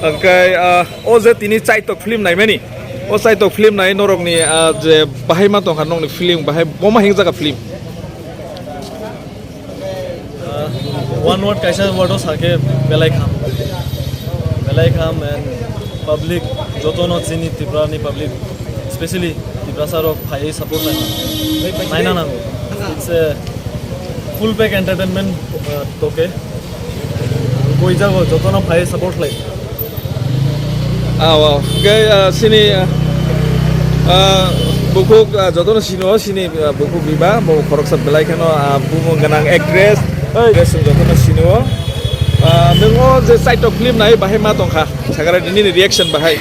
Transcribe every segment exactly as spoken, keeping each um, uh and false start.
Hwnkhe, ah, o je tini Chaitok film naimani, o Chaitok film nai norokni, ah, je bahai ma tongkha nokni feeling, bahai boma hingjak film? Uh, one word kaisa word o sake belai kham. Belai kham and public jotono chini Tripura ni public, specially Tiprasa rok phai support naina, naina nango. It's a full pack entertainment, uh, toke. Koi jago jotono phai support khlai. Ah, wow. Hwnkhe, ah, sini, ah, ah, bukhuk, ah, jotono sino, sini, ah, bukhuk biba, bo khoroksa belai kheno, ah, bumung gwnang actress, actress jotono sino. Ah, nwng o je Chaitok film nai bahai ma tongkha, sakara nini reaction bahai?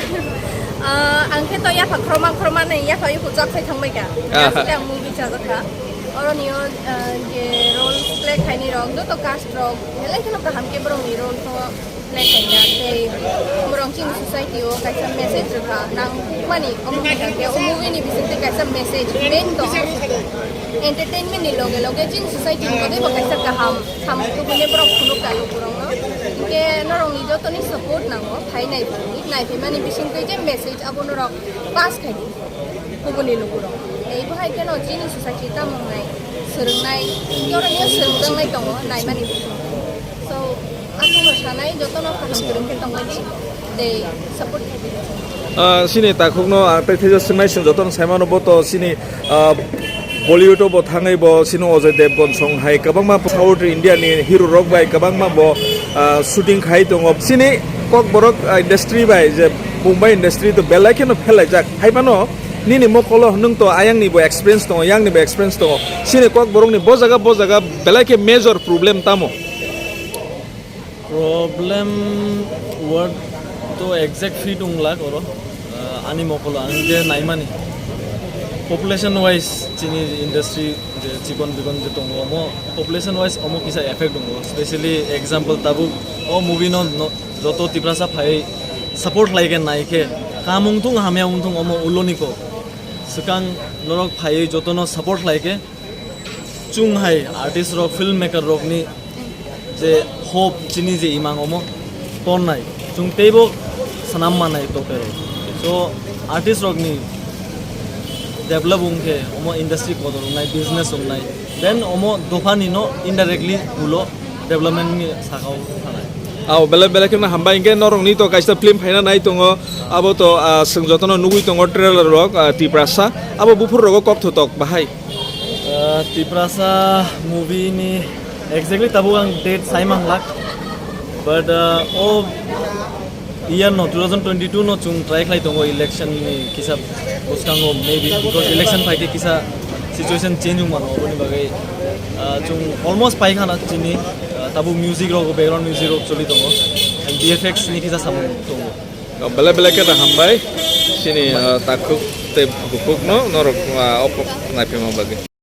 Ah, ang khe to yapha khroma khroma nai yapha yuku chak sai thangbai kha. Ah. Aswk ang movie chajak kha. Oro nio, ah, je role play khaini rok, joto cast rok, belai kheno kaham khe borok ni role to play khaina tei borok chini society o kaisa message rwkha nang mani omo hai khe o movie ni bising tei kaisa message main tong entertainment ni loge loge chini society ni bagwi bo kaisa kaham samung tubuni borok phunuk kha lukurok no hinkhe norok ni joto ni support nango phai nai phai nai phai mani bising tei je message abo norok pass khai di kubuni lukurok tei bo hai kheno chini society tamung nai swrwng nai tei oro nio swrwng tongnai tongo nai mani bising. So, aswkno sanai jotono kaham kwrwng khe tonglaidi tei support khaidi. Ah, sini takhukno ang tei thejo swngnaising jotono saimano bo to sini, ah, Bollywood o bo thangwi bo sini Ajay Devgan song hai kwbangma South India ni hero rok bai kwbangma bo, ah, shooting khai tongo. Sini Kokborok, ah, industry bai je Mumbai industry to belai kheno phelaijak. Hai phano nini mokolo nwng to ayang ni bo experience tongo, yang ni bo experience tongo. Sini Kokborok ni bo jaga bo jaga belai khe major problem tamo? Problem word to exact fit wng lak oro, ah, ani mokolo ang je naimani. Population wise chini industry je chikon bikon je tongo omo population wise omo kisa effect tongo, specially example tabuk o movie no, no joto Tiprasa phai support khlai khe nai khe kam wng thung hamya wng thung omo ulo ni kok swkang norok phaiwi jotono support khlai khe. Chwng hai artist rok, film maker rok ni je hope chini je imang omo tonnai chwng teibo swnam manai toke rok. So artist rok ni develop wngkhe omo industry kotor wngnai, business wngnai, then omo dopha ni no indirectly ulo development ni saka o thanai. Abo belai belai kheno hambai hinkhe norok ni to kaisa film phaina nai tongo, abo to, ah, chwng jotono nugwi tongo trailer rok, ah, Tiprasa abo buphur rogo kok thotok bahai. Ah, Tiprasa movie ni exactly tabuk ang date sai manglak, but, ah, o year no two thousand twenty-two no chwng try khlai tongo election ni kisa bwskango, maybe because election phaikhe kisa situation change wng mano, oboni bagwi, ah, chwng almost paikhana chini, ah, tabuk music rok, background music rok choli tongo, and B F X ni kisa samung tongo. Belai belai kheno hambai chini, ah, takhuk tei bukhuk no norok, ah, o kok naiphima bagwi.